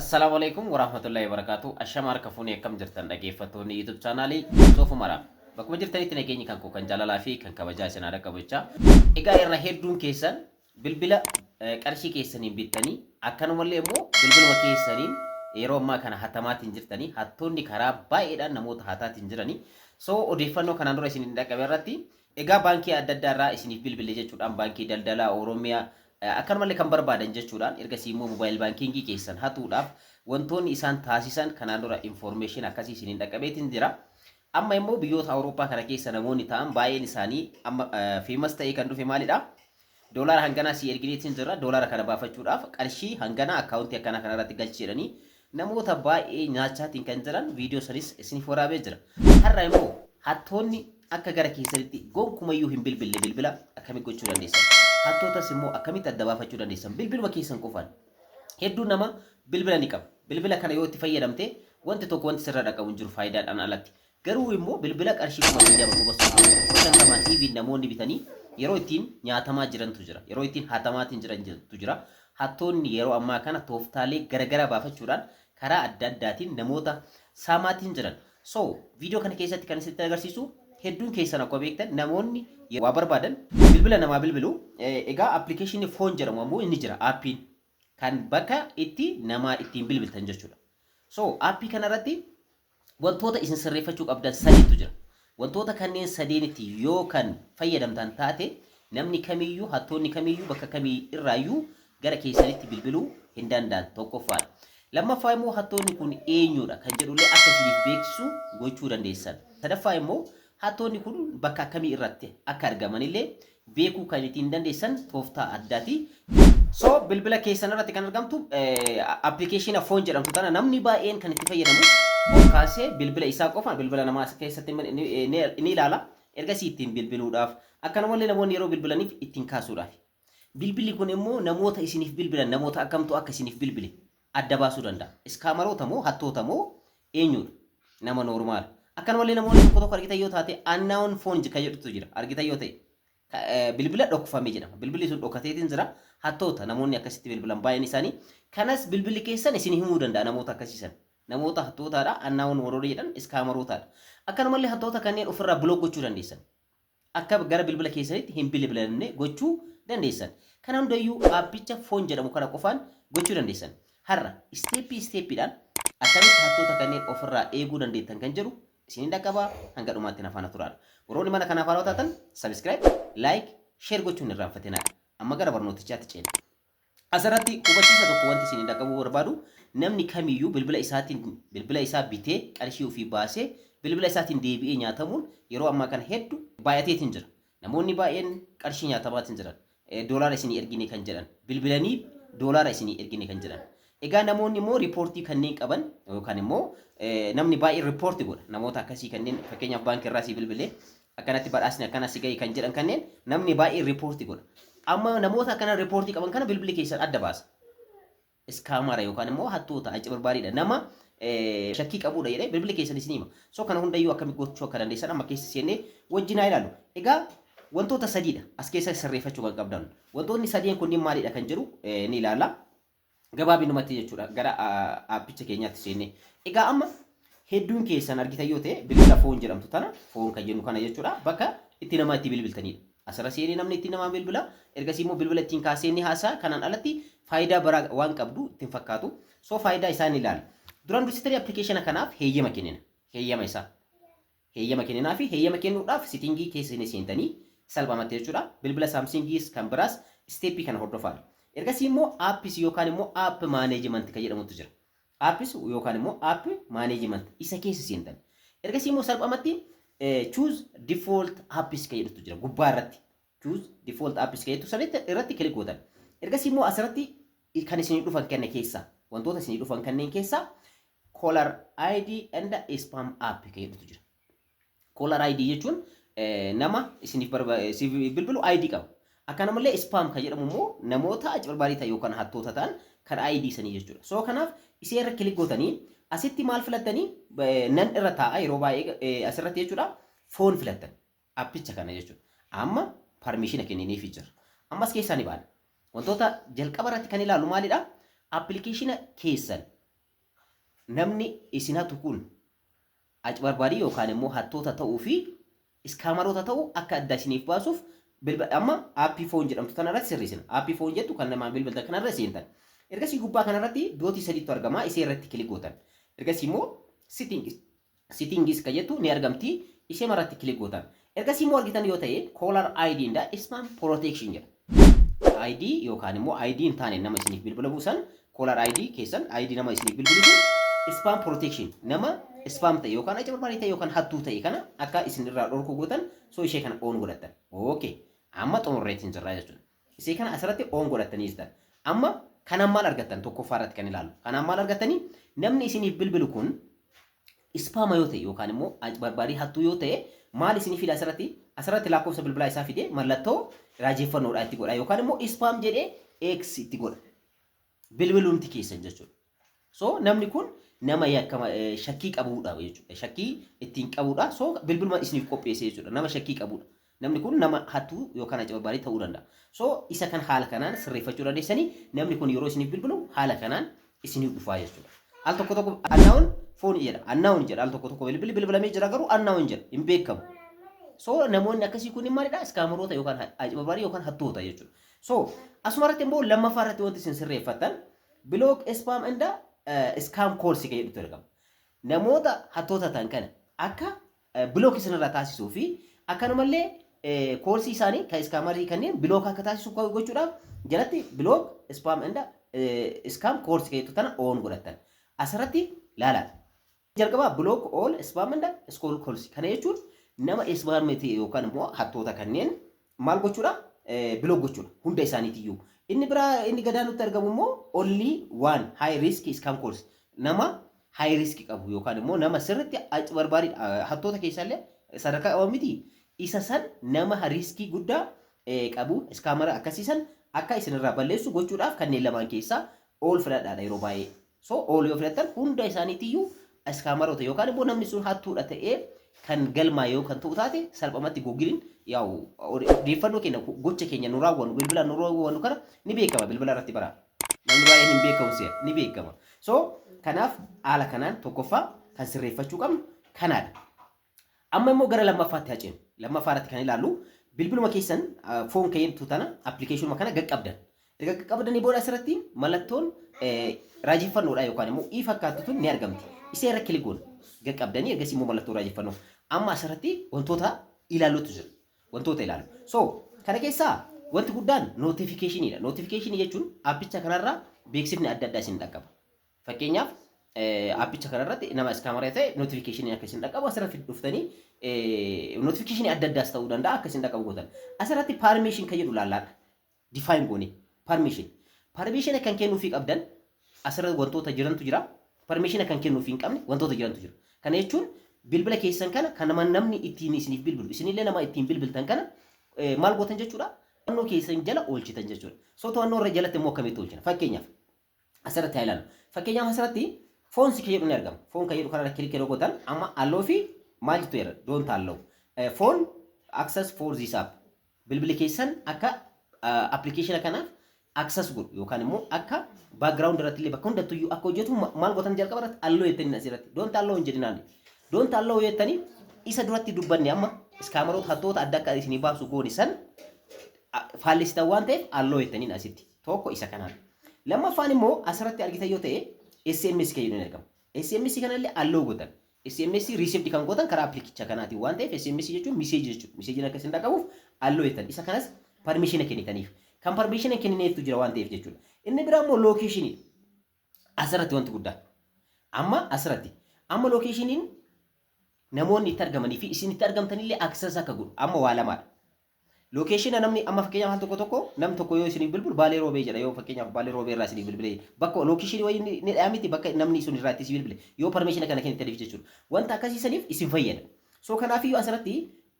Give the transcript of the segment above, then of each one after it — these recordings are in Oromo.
Assalaamu alaikum warahmatullahi wabarakatuh. Ashama harka fuunee, akkam jirtan dhaggeeffattoonni YouTube chaanaalii Soofumara? Bakkuma jirtanitti nageenyi kan koo kan jaalalaa fi kan kabajaa isin haa dhaqqabu jechaa. Egaa irra hedduun keessan bilbila qarshii keessaniin bittanii, akkanumallee immoo bilbiluma keessaniin yeroo ammaa kana hatamaatiin jirtanii, hattoonni karaa baay'eedhaan namoota hataatiin jiranii. So odeeffannoo kanaan dura isin hin dhaqqabe irratti, egaa baankii adda addaa irraa isiniif bilbile jechuudhaan, Baankii Daldalaa Oromiyaa akkanumallee kan barbaadan jechuudhaan, ergasii immoo mobile baankingii keessan hatuudhaaf wantoonni isaan taasisan kanaan dura information akkasii isiniin dhaqqabeetiin jira. Amma immoo biyyoota Awurooppaa kana keessa namoonni ta'an baay'een isaanii amma famous ta'ee kan dhufe maalidha? Doolaara hanganaa si ergineetiin jira. Doolaara kana baafachuudhaaf qarshii hanganaa akkaawuntii akkanaa kanarratti galchi jedhanii namoota baay'ee nyaachaatiin kan jiran viidiyoo sanis isiniif waraabee jira. Har'a immoo hattoonni akka gara keessanitti gonkumayyuu hin bilbille bilbila akkamitti gochuu dandeessan? Hattootas immoo akkamitti adda baafachuu dandeessan? Bilbiluma keessan qofaan. Hedduun nama bilbila ni qaba. Bilbila kana yoo itti fayyadamte wanti tokko wanti sirra dhaqabu hin jiru faayidaadhaan alatti. Garuu immoo bilbila qarshii 20,000, 30,000, 50,000 dhiibiin namoonni bitanii yeroo ittiin nyaatamaa jirantu jira. Yeroo ittiin hatamaatiin jirantu jira. Hattoonni yeroo ammaa kana tooftaalee garagaraa baafachuudhaan karaa adda addaatiin namoota saamaatiin jiran. So viidiyoo kana keessatti kan isinitti agarsiisu, hedduun keessan akkuma beektan namoonni waa barbaadan bilbila namaa bilbilu. Egaa appilikeeshinii phone jedhamu ammoo inni jira, aappiin kan bakka itti namaa ittiin bilbiltan jechuudha. So aappii kanarratti wantoota isin sirreeffachuu qabdan sadiitu jira. Wantoota kanneen sadeenitti yoo kan fayyadamtan taate, namni kamiyyuu, hattoonni kamiyyuu bakka kamii irraayyuu gara keessanitti bilbiluu hin danda'an tokkoffaadha. Lammaffaa immoo hattoonni kun eenyudha kan jedhullee akka isiniif beeksisu gochuu dandeessan. Sadaffaa immoo hattoonni kun bakka akkamii irratti akka argamanillee beekuu kan ittiin dandeessan tooftaa addaati. So bilbila keessan irratti kan argamtu appilikeeshina phone jedhamtu tana namni baay'een kan itti fayyadamu ol kaasee bilbila isaa qofa bilbila namaa keessatti ni ilaala. Ergasii ittiin bilbiluudhaaf, akkanumallee namoonni yeroo bilbilaniif ittiin kaasuudhaaf. Bilbilli kun immoo namoota isiniif bilbilan, namoota akkamtu akka isiniif bilbile adda baasuu danda'a. Iskaamaroota moo, hattoota moo, eenyudha? Nama normal. Akkanumallee namoonni tokko tokko argitan yoo taate, unknown phone kan jedhutu jira. Argitan yoo ta'e, bilbila dhokfame jedhama. Bilbilli sun dhokateetiin jira. Hattoota namoonni akkasitti bilbilan baay'een isaanii. Kanas bilbilli keessan isin himuu danda'a namoota akkasiisan. Namoota hattootaadha. Unknown warroonni jedhan iskaamarootaadha. Akkanumallee hattoota kanneen ofirraa block gochuu dandeessan. Akka gara bilbila keessanitti hin bilbilanne gochuu dandeessan. Kana hundayyuu aappicha phone jedhamu kana qofaan gochuu dandeessan. Har'a isteeppii isteeppiidhaan akkamitti hattoota kanneen ofirraa eeguu dandeettan kan jedhu isinin dhaqqabaa, hanga dhumaatti na faana turaadha. Warroonni mana kanaaf haarawaa taatan subscribe, like, share gochuun hin irraanfatinaadha. Amma gara barnootichaatti ceena. Asirratti hubachiisa tokko wanti isin dhaqqabuu barbaadu, namni kamiyyuu bilbila isaatiin bilbila isaa bitee qarshii ofii baasee bilbila isaatiin deebi'ee nyaatamuun yeroo ammaa kana hedduu baay'ateetiin jira. Namoonni baay'een qarshii nyaatamaatiin jiran. Doolaara isinii ergine kan jedhan. Bilbilanii doolaara isinii ergine kan jedhan. Egaa namoonni immoo riipoortii kanneen qaban yookaan immoo namni baay'een riipoortii godha. Namoota akkasii kanneen, fakkeenyaaf baankii irraa si bilbilee akkanatti badhaasni akkana si gahe kan jedhan kanneen, namni baay'een riipoortii godha. Amma namoota akkana riipoortii qaban kana bilbilli keessan adda baasa. Iskaamara yookaan immoo hattoota achi barbaadidha. Nama shakkii qabudha jedhee bilbilli keessan isin hima. So kana hundayyuu akkamitti gochuu akka dandeessan amma keessa seennee wajjin haa ilaallu. Egaa wantoota sadiidha as keessa sirreeffachuu kan qabdan. Wantoonni sadeen kunniin maalidha kan jedhu ni ilaalla. Gabaabinumatti jechuudha gara aappicha keenyaatti seennee. Egaa amma hedduun keessan argitan yoo ta'e, bilbila phone jedhamtu tana, phone kan jennu kana jechuudha, bakka itti nama itti bilbiltanidha. Asirra seenee namni itti namaa bilbila. Ergasii immoo bilbila ittiin kaasee ni haasa'a. Kanaan alatti faayidaa biraa waan qabdu ittiin fakkaatu. So faayidaa isaa ni ilaala. Duraan dursitanii appilikeeshina kanaaf heeyyama kennina. Heeyyama isaa. Heeyyama kenninaa fi heeyyama kennuudhaaf sitingii keessa ni seentanii salphamatti jechuudha. Bilbila Saamsingiis kan biraas isteeppii kana hordofaadha. Ergasii immoo apps yookaan immoo app management kan jedhamutu jira. Apps yookaan immoo app management isa keessa seentan. Ergasii immoo salphamatti choose default apps kan jedhutu jira gubbaa irratti. Choose default apps kan jettu sanitti irratti click gootan. Ergasii immoo asirratti kan isinii dhufan kenna keessaa, wantoota isinii dhufan kanneen keessaa caller ID and spam app kan jedhutu jira. Caller ID jechuun nama isiniif bilbilu ID qaba. Akkanumallee spam kan jedhamu immoo namoota achi barbaadii ta'an yookaan hattoota ta'an kan ID sanii jechuudha. So kanaaf isee irra click gootanii asitti maal filattanii, nan irra taa'a yeroo baay'ee asirratti jechuudha, phone filattan appicha kana jechuudha. Amma permission kenniniifi jira. Ammas keessaa ni baana. Wantoota jalqaba irratti kan ilaallu maalidha? Appilikeeshina keessan Namni isin hatu kun acbarbaarii yookaan immoo hattoota ta'uu fi scammeroota ta'uu akka adda isiniif baasuuf amma app phone jedhamtu tanarratti sirreessina. App phone jettu kan namaan bilbiltan kanarra seentan. Ergasii gubbaa kanarratti dot sadiitu argama. Isee irratti click gootan. Ergasii immoo settings kan jettu ni argamti. Ishee irratti click gootan. Ergasii immoo argitan yoo ta'e, caller ID and spam protection jedha. ID yookaan immoo ID hin taane nama isiniif bilbila buusan, caller ID keessan, ID nama isiniif bilbilu sun, spam protection, nama spam ta'e yookaan aca barbaarii ta'e yookaan hattuu ta'e kana akka isin irraa dhorkuu gootan. So ishee kana on godhattan. Okay. Amma xumurreetiin jirra jechuudha. Ishee kana asirratti on godhattanii jirtan. Amma kanaan maal argattan? Tokkoffaa irratti kan ilaalu? Kanaan maal argattanii? Namni isiniif bilbilu kun spama yoo ta'e yookaan immoo barbaarii hattuu yoo ta'e maal isinii fida asirratti? Asirratti lakkoofsa bilbilaa isaa fide mallattoo raajeffannoodha itti godha yookaan immoo spam jedhee X itti godha. Bilbilumti keessan jechuudha. So namni kun nama yakkama shakkii qabuudha jechuudha. Shakkii ittiin qabuudha. So bilbiluma isiniif qopheesse jechuudha. Nama shakkii qabuudha. Namni kun nama hattuu yookaan acabarbaarii ta'uu danda'a. So isa kan haala kanaan sirreeffachuu dandeessanii, namni kun yeroo isiniif bilbilu haala kanaan isiniif dhufaa jechuudha. Al tokko tokko unknown phone jedha. Unknown jedha. Al tokko tokko bilbilli bilbilamee jira garuu unknown jedha. Hin beekamu. So namoonni akkasii kun maalidha? Scammeroota yookaan acabarbaarii yookaan hattoota jechuudha. So asuma irratti immoo lammaffaa irratti wanti isin sirreeffattan block spam and scam calls kan jedhutu argama. Namoota hattoota ta'an kana akka block isinirraa taasisuu fi akkanumallee callsii isaanii kan scammerii kanneen block akka taasisu gochuudhaaf jalatti block spam and scam calls kan jettu tana on godhattan. Asirratti laalaa. Jalqabaa block all spam and scam calls. Kana jechuun nama spam ta'e yookaan immoo hattoota kanneen maal gochuudha? Block gochuudha. Hunda isaaniitiyyuu. Inni biraa inni gadaa nutti argamu immoo only one high risk scam calls. Nama high risk qabu yookaan immoo nama sirriitti barbaadii hattoota keessallee sadarkaa qaban miti. Isa san nama riskii guddaa qabu, scammera akkasiisan akka isinirraa balleessu gochuudhaaf kanneen lamaan keessaa all filadhaadha yeroo baay'ee. So all yoo filattan hunda isaaniitiyyuu scammeroota yookaan immoo namni sun hattuudha ta'ee kan galmaa yoo kan ta'u taate, salphumatti Googleiin yaa'u odeeffannoo keenya, gocha keenya nu raawwannu, bilbilaan nu raawwannu kana ni beekama bilbila irratti bara. Namni baay'een hin beekamu seera ni beekama. So kanaaf haala kanaan tokkoffaa kan sirreeffachuu qabnu kanaadha. Amma immoo gara lammaffaatti haa ceenu. Lammaffaa irratti kan ilaallu bilbiluma keessan phone ka'eentu tana applicationuma kana qaqqabdan. Erga qaqqabdanii booda asirratti mallattoon raajeffannoodha yookaan immoo i fakkaattu tun ni argamti. Isee irra click goona. Qaqqabdanii ergasii immoo mallattoo raajeffannoo. Amma asirratti wantoota ilaallutu jira. Wantoota ilaallu. So kana keessaa wanti guddaan notificationiidha. Notificationii jechuun appicha kanarraa beeksifni adda addaa isin dhaqqaba. Fakkeenyaaf, appicha kanarratti nama scammeraa ta'e notificationii akka isin dhaqqabu asirratti dhuftanii notificationii adda addaas ta'uu danda'a akka isin dhaqqabu gootan. Asirratti permission kan jedhu laallaadha. Define goone permission. Permission kan kennuufii qabdan asirratti wantoota jirantu jira. Permission kan kennuufii hin qabne wantoota jirantu jira. Kana jechuun bilbila keessan kana kan nama namni ittiin isiniif bilbilu, isinillee nama ittiin bilbiltan kana maal gootan jechuudha? To'annoo keessan jala oolchitan jechuudha. So to'annoo irra jalatti immoo akkamitti oolchina? Fakkeenyaaf, asirratti haa ilaallu. Fakkeenyaaf, asirratti phones kan jedhu ni argama. Phone kan jedhu kanarra click yeroo gootan amma allow fi maal jettu jedha? Don't allow. Phone access for this app. Bilbilli keessan akka applicationa kanaaf access godhu yookaan immoo akka background irratti illee bakka hundattuyyuu akka hojjetu maal gootan? Jalqaba irratti allow jettanii, asirratti don't allow hin jedhinaan. Don't allow jettanii isa duratti dubbanne amma scammeroota hattoota adda akka isinii baasu goone san faallisitan waan ta'eef allow jettaniin asitti tokko isa kanaan. Lammaffaan immoo asirratti argitan yoo ta'e SMS kan jedhu ni argama. SMS kanallee allow gootan. SMS received kan gootan karaa applicaticha kanaatiin waan ta'eef, SMS jechuun message jechuudha. Messageiin akka isin dhaqqabuuf allow jettan. Isa kanas permissiona kennitaniif. Kan permissiona kennineeftu jira waan ta'eef jechuudha. Inni biraa immoo locationii. Asirratti wanti guddaan. Amma asirratti. Amma locationiin namoonni itti argamanii fi isin itti argamtanillee access akka godhu amma waa lamaadha. Locationa namni amma fakkeenyaaf al tokko tokko namni tokko yoo isiniif bilbilu Baalee Roobee jedha, yoo fakkeenyaaf Baalee Roobee irraa isiniif bilbilee bakka locationii wayii ni dhayaa miti, bakka namni sun irraa itti bilbile yoo permissiona kana kennitaniif jechuudha. Wanta akkasiisaniif isin fayyada. So kanaafiyyuu asirratti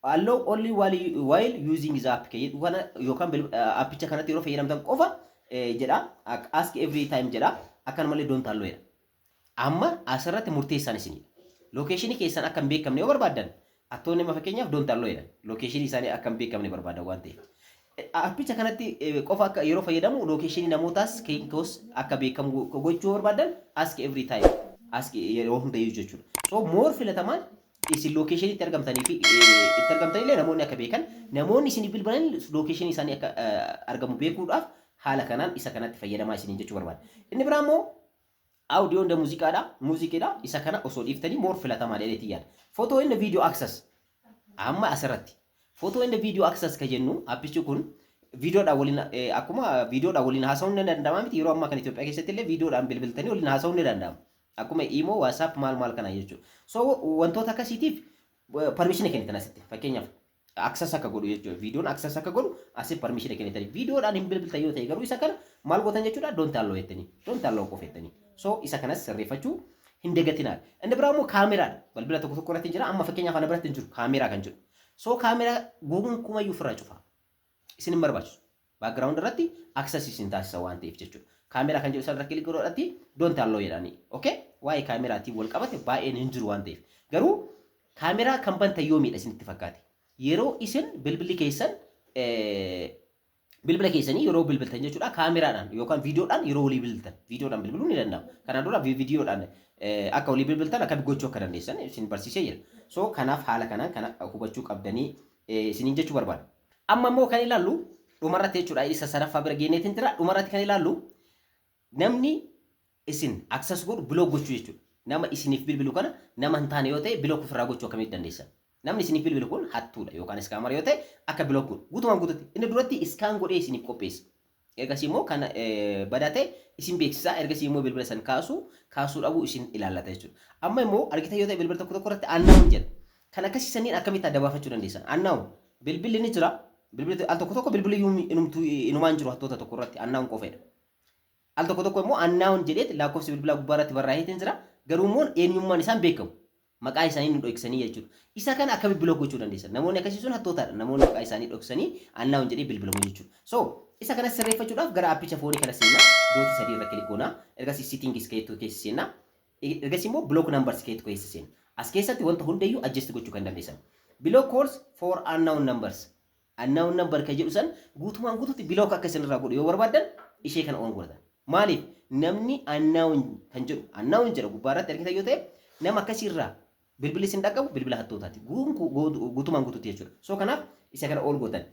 allow only while using the app jedhu kana yookaan appicha kanatti yeroo fayyadamtan qofa jedha. Ask every time jedha. Akkanumallee don't allow jedha. Amma asirratti murteessaan isinidha. Locationii keessan akka hin beekamne yoo barbaaddan, attoonni amma fakkeenyaaf don't allow jedhan. Locationii isaanii akka hin beekamne barbaadan waan ta'eef. Appicha kanatti qofa akka yeroo fayyadamu locationii namootaas keekos akka beekamu gochuu barbaadan, ask every time. As yeroo hundayyuu jechuudha. So more filatamaan isin locationii itti argamtanii fi itti argamtanillee namoonni akka beekan, namoonni isin bilbilan locationii isaanii akka argamu beekuudhaaf haala kanaan isa kanatti fayyadamaa isiniin jechuu barbaada. Inni biraa immoo audio and muuziqaadha. Muuziqiidha. Isa kana osoo dhiiftanii more filatamaa dheereetii yaada. Photo and video access, amma asirratti photo and video access ka jennu, appichi kun viidiyoodhaan waliin, akkuma viidiyoodhaan waliin haasa'uun ni danda'ama miti? Yeroo ammaa kana Itoophiyaa keessatti illee viidiyoodhaan bilbiltanii waliin haasa'uun ni danda'ama. Akkuma Imo, WhatsApp, maal maal kana jechuudha. So wantoota akkasiitiif permission kennitan asitti, fakkeenyaaf access akka godhu jechuudha. Viidiyoon access akka godhu asitti permission kennitanii. Viidiyoodhaan hin bilbiltan yoo ta'e garuu isa kana maal gootan jechuudha? Don't allow jettanii. Don't allow qofa jettanii. So isa kanas sirreeffachuu hin dagatinaa. Inni biraa immoo kaameraadha. Bilbila tokko tokko irratti jira. Amma fakkeenyaaf ana biratti hin jiru kaameraa kan jedhu. So kaameraa gonkumayyuu ofirraa cufa. Isin hin barbaachisu. Background irratti access isin taasisa waan ta'eef jechuudha. Kaameraa kan jedhu isarra click godhatti don't allow jedhanii. Okay? Waa'ee kaameraatiin wal qabate baay'een hin jiru waan ta'eef. Garuu kaameraa kan bantan yoomiidha isinitti fakkaate? Yeroo isin bilbilli keessan, bilbila keessanii yeroo bilbiltan jechuudha, kaameraadhaan yookaan viidiyoodhaan yeroo walii bilbiltan, viidiyoodhaan bilbiluun ni danda'ama. Kanaan dura viidiyoodhaan akka walii bilbiltan akka gochuu akka dandeessan isin barsiisee jira. So kanaaf haala kanaan kana hubachuu qabdanii isiniin jechuu barbaada. Amma immoo kan ilaallu dhumarratti jechuudha, isa sadaffaa bira geenyeetiin jira, dhumarratti kan ilaallu namni isin access godhu block gochuu jechuudha. Nama isiniif bilbilu kana nama hin taane yoo ta'e block ofirraa gochuu akkamitti dandeessan? Namni isiniif bilbilu kun hattuudha yookaan scammer yoo ta'e akka block godhu guutumaan guututti inni duratti scan godhee isiniif qopheessa. Ergasii immoo kan badaa ta'e isin beeksisaa, ergasii immoo bilbila san kaasuu kaasuu dhabuu isin ilaallata jechuudha. Amma immoo argitan yoo ta'e bilbila tokko tokko irratti unknown jedha. Kan akkasii saniin akkamitti adda baafachuu dandeessan? Unknown bilbilli ni jira. Bilbilli al tokko tokko bilbilli inumaan jiru hattoota tokko irratti unknown qofedha. Al tokko tokko immoo unknown jedheet lakkoofsi bilbilaa gubbaa irratti barraa'eetiin jira. Garuu immoo eenyummaan isaan beekamu. Maqaa isaanii nu dhoksanii jechuudha. Isa kana akkamitti block gochuu dandeessan? Namoonni akkasii sun hattootaadha. Namoonni maqaa isaanii dhoksanii unknown jedhee bilbilamu jechuudha. So isa kana sirreeffachuudhaaf gara appicha phoneii kana seenna. Dootii sadii irra click goona. Ergasii settings keettuu keessa seenna. Ergasii immoo block numbers keettuu keessa seenna. As keessatti wanta hundayyuu adjust gochuu kan dandeessan. Block calls for unknown numbers. Unknown number kan jedhu san guutumaan guututti block akka isin irraa godhu yoo barbaaddan ishee kana on godhatan. Maaliif? Namni unknown kan jedhu, unknown jedha gubbaa irratti argitan yoo ta'e, nama akkasiirraa bilbilli isin dhaqqabu bilbila hattootaati. Guutumaan guututti jechuudha. So kanaaf isa kana ol gootan.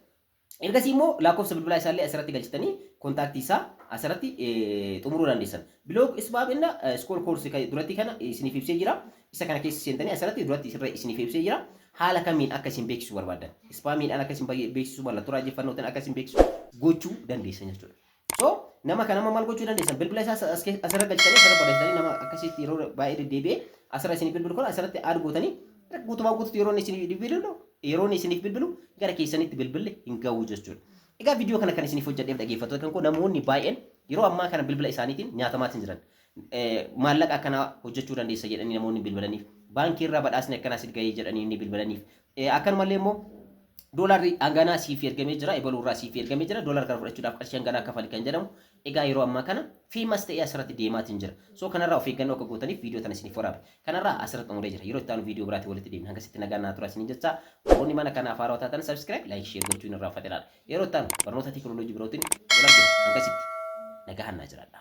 Ergasii immoo lakkoofsa bilbilaa isaallee asirratti galchitanii contactii isaa asirratti xumuruu dandeessan. Block spam and spam calls duratti kana isiniif ibsee jira. Isa kana keessa seentanii asirratti duratti isiniif ibsee jira. Haala kamiin akka isin beeksisuu barbaadan. Spamiidhaan akka isin beeksisuu, mallattoo raajeffannootiin akka isin beeksisu gochuu dandeessan jechuudha. So nama kana maal gochuu dandeessan? Bilbila isaa asirra galchitanii, asirra barreessitanii, nama akkasitti yeroo baay'ee deddeebi'ee asirra isiniif bilbilu kun asirratti add gootanii guutumaan guututti yeroo inni isiniif bilbilu gara keessanitti bilbilli hin gahu jechuudha. Egaa viidiyoo kana kan isiniif hojjedheef, dhaggeeffattoota kan koo, namoonni baay'een yeroo ammaa kana bilbila isaaniitiin nyaatamaatiin jiran. Maallaqa akkanaa hojjechuu dandeessa jedhanii namoonni bilbilaniif. Baankii irraa badhaasni akkanaa siif gahee jedhanii inni bilbilaniif. Akkanumallee immoo doolaarri hanganaa siif ergamee jira, ebaluu irraa siif ergamee jira, doolaara kana fudhachuudhaaf qarshii hanganaa kafali kan jedhamu egaa yeroo ammaa kana famous ta'ee asirratti deemaatiin jira. So kanarraa of eeggannoo akka gootaniif viidiyoo tana isiniif waraabe. Kanarraa asirratti xumuree jira. Yeroo itti aanu viidiyoo biraatiin walitti deemna. Hanga sitti nagaan naa tura isiniin jecha, warroonni mana kanaaf haarawaa taatan subscribe, like, share gochuun irraa fadhilaadha. Yeroo itti aanu barnoota teekinooloojii birootiin wal argina. Hanga sitti nagaan naa jiraadha.